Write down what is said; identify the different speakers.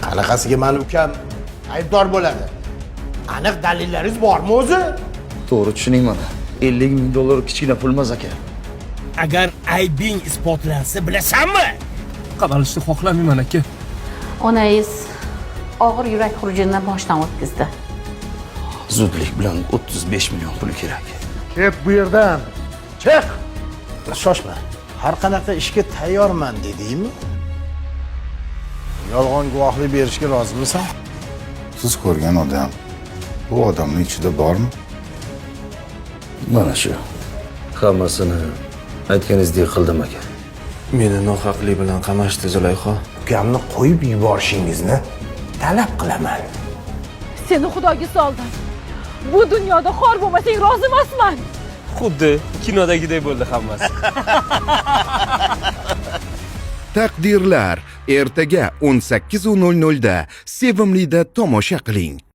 Speaker 1: Qanaqasiga mani ukam aybdor bo'ladi? Aniq dalillaringiz bormi o'zi?
Speaker 2: To'g'ri tushuning mani. 50 ming dollar kichkina pul emas, aka.
Speaker 3: Agar aybing isbotlansa, bilasanmi?
Speaker 4: Qamalishni xohlamayman, aka.
Speaker 5: Onangiz og'ir yurak xurujini boshdan o'tkazdi.
Speaker 2: Zudlik bilan 35 million pul kerak.
Speaker 1: Ket bu yerdan. Chiq. Shoshma. Har qanaqa ishga tayyorman dedingmi? Yolg'on guvohlik berishga rozimisan?
Speaker 6: Siz ko'rgan odam bu odamni ichida bormi?
Speaker 2: Mana shu. Hammasini aytganingizdek qildim, aka.
Speaker 7: Meni nohaqlik bilan qamashdi, Zulayho.
Speaker 1: Ukamni qo'yib yuborishingizni talab qilaman.
Speaker 8: Seni Xudoga soldim. Bu dunyoda xor bo'lmasang rozi emasman.
Speaker 4: Xuddi kinodagidek bo'ldi hammasi.
Speaker 9: Taqdirlar ertaga 18:00 da Sevimlida tomosha qiling.